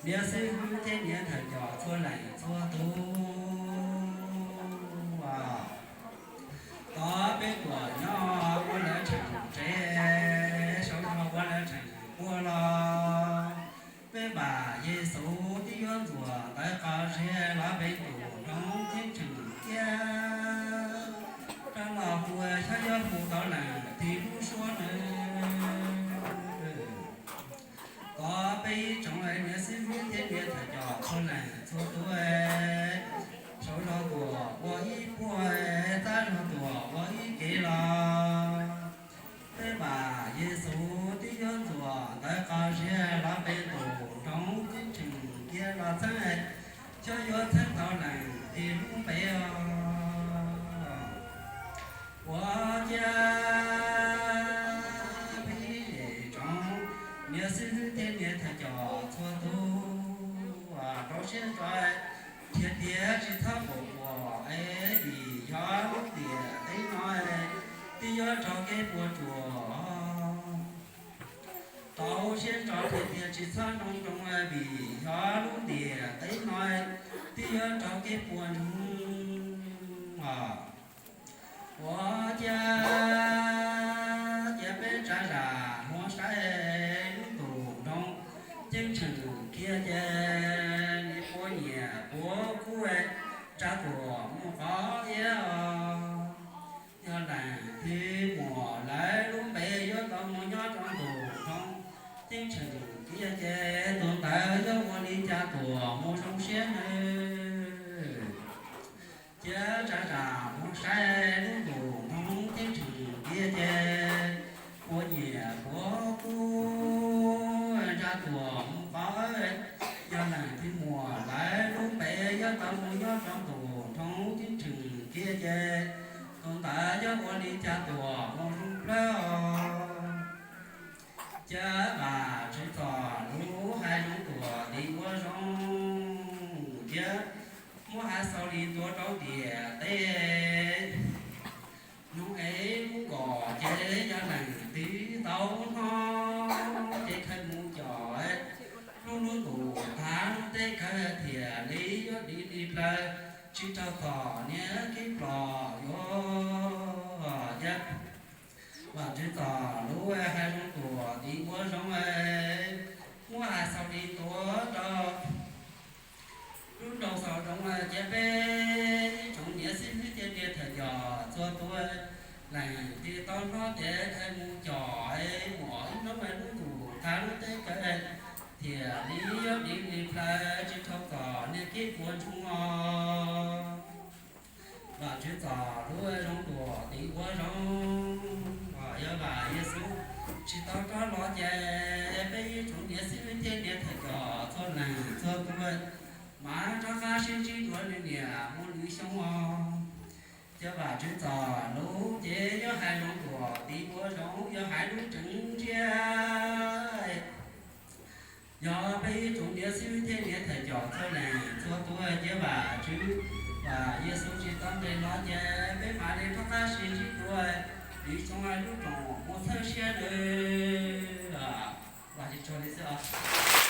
Niam xib hwb thiab niam thawj cov txhua leej txhua tus, thov peb tuaj nyob ua lawv tseem tsev, saum no ua lawv tseem ua los, peb vam Yexus twb yuav ntxuam ntawv qos ziag los peb tus nroog ceeb tsheej thiab rov los hu xyov yuav hu tau leej twg lub suab nawb. Thov peb ib tsoom niam xib hwb thiab niam thawj cov txhua leej txhua tus, saum zog tuaj ua ib puag, txawv zog tuaj ua ib kev los, peb vam Yexus twb yuav ntxuam ntawv qos ziag los peb tus nroog ceeb tsheej kiag los txheeb, xyov yuav txheeb tau leej twg lub npe os. Ua ciav peb ib tsoom niam xib hwb thiab niam thawj cov txhua tus, rau siab ntso, tiag tiag tsis txhob pom puas es vim yog lub ntiaj teb no twb yuav raug kev puas tsuaj. Rau siab ntso tiag tiag tsis txhob zoo zoo vim yog lub ntiaj teb no twb yuav raug kev puas ntsoog os. Ua ciav, cia peb tsav zam mus saib lub ntuj nroog ceeb tsheej kiag ces nws puas nyiam puas kub tsa tuam mus qhov iab os. Yog leej twg muaj lawv lub npe yuav tau mus nyob rau ntuj nroog ceeb tsheej kiag ces tus ntawd yuav ua li cas tuam mus zoo siab nawb. Cia tsav zam mus saib lub ntuj nroog ceeb tsheej kiag ces puas nyiam puas kub tsa tuam mus qhov, yog leej twg muaj lawv lub npe yuav tau mus nyob rau ntuj nroog ceeb tsheej kiag ces tus ntawd yuav ua li cas tuam mus zoo plawg os. Cia vam Tswv txoj lus hais zoo tuam tim ua zoo, cia muab hais xaus li tuav rau ntiaj teb. Nug es lub nkos ces yog leej twg tau hnov ces khaws mus com, lub lub ntuj tag lub teb khawv thiaj li yuav dim li plaws, tsis raug txom nyem kev plom yuav. Cia vam Tswv txoj lus hais zoo tuam tim ua zoo, muab hais xaus li tuav rau lub nraug xaus zoo, cia peb ib tsoom niam xib hwb thiab niam thawj cov txhua tus, leej twg tau hnov ces khaws mus com, muaj ib hnub lub ntuj tag lub teb khawv thiaj li yuav dim li plaws, tsis raug txom nyem kev puas ntsoog os. Vam Tswv txoj lus zoo tuam tim ua zoo, yog vam Yexus tsis tau rov los ces peb ib tsoom niam xib hwb thiab niam thawj cov txhua leej txhua tus mam rov qab sib ntsib dua lwm niam mus lwm xyoo os. Cia vam Tswv txoj lus ces yuav hais zoo tuam tim ua zoo, yuav hais lub tseem ntsiab. Yog peb ib tsoom niam xib hwb thiab niam thawj cov txhua leej txhua tus, cia vam Tswv, vam Yexus tsis tau nqis los ces peb mam li rov qab sib ntsib dua lwm xyoo lub rooj mus txhawb siab nawb. Vam Tswv tsaug li xwb os.